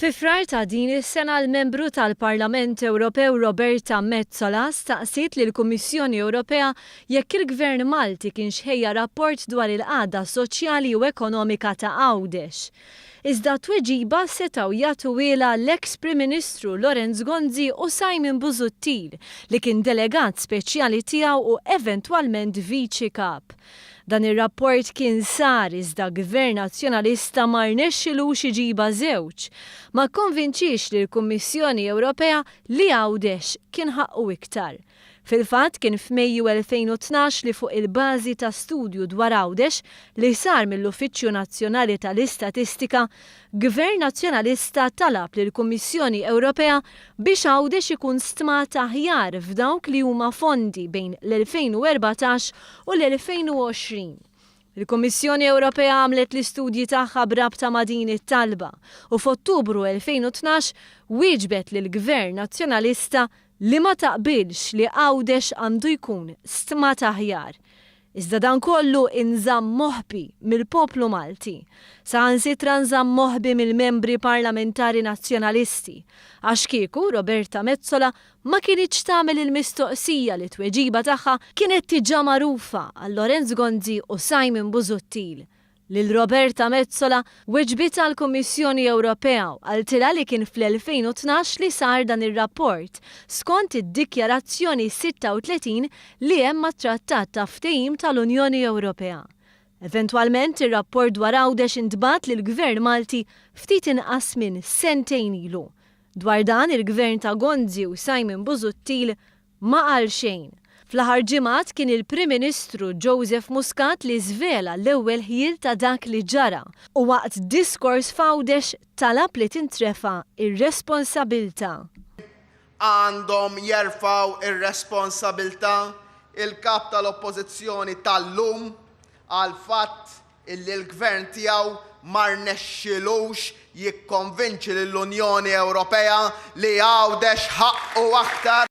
Fi Frar ta' din is-sena l-Membru tal-Parlament Ewropew Roberta Metsola staqsiet lill-Kummissjoni Ewropea jekk il-Gvern Malti kienx ħejja rapport dwar il-qagħda soċjali u ekonomika ta' Għawdex. Iżda t-tweġiba setgħu jagħtuhielha l-eks Prim Ministru Lawrence Gonzi u Simon Busuttil li kien delegat speċjali tiegħu u eventwalment Viċi Kap. Dan ir-rapport kien sar iżda Gvern Nazzjonalista ma rnexxilux iġibha żewġ. Ma kkonvinċiex lill-Kummissjoni Ewropea li Għawdex kien ħaqqu iktar. Fil-fatt kien f'Mejju 2012 li fuq il-bażi ta' studju dwar Għawdex li sar mill-Uffiċċju Nazzjonali tal-Istatistika, Gvern Nazzjonalista talab lill-Kummissjoni Ewropea biex Għawdex ikun stmat aħjar f'dawk li huma fondi bejn l-2014 u l-2020. Il-Kummissjoni Ewropea għamlet l-istudji tagħha b'rabta ma' din it-talba u f'Ottubru 2012 wieġbet lill-Gvern Nazzjonalista li ma taqbilx li Għawdex għandu jkun stmat aħjar. Iżda dan kollu inżamm moħbi mill-poplu Malti. Saħansitra nżamm moħbi mill-membri parlamentari Nazzjonalisti. Għax kieku Roberta Metsola ma kinitx tagħmel il-mistoqsija li t-tweġiba tagħha kienet diġà magħrufa għal Lawrence Gonzi u Simon Busuttil. Lil Roberta Metsola weġbitha l-Kummissjoni Ewropea u qaltilha li kien fl-2012 li sar dan ir-rapport, skont id-Dikjarazzjoni 36 li hemm mat-Trattat ta' Ftehim tal-Unjoni Ewropea. Eventwalment ir-rapport dwar Għawdex intbagħat lill-Gvern Malti ftit inqas minn sentejn ilu. Dwar dan il-Gvern ta' Gonzi u Simon Busuttil Ma qal xejn. Fl-aħħar ġimgħat kien il-Prim Ministru Joseph Muscat li żvela l-ewwel ħjiel ta' dak li ġara u waqt diskors f'Għawdex talab li tintrefa' r-responsabilità. Għandhom jerfgħu r-responsabilità il-Kap tal-Oppożizzjoni tal-lum għall-fatt illi l-Gvern tiegħu ma rnexxilux jikkonvinċi lill-Unjoni Ewropea li Għawdex ħaqqu aktar.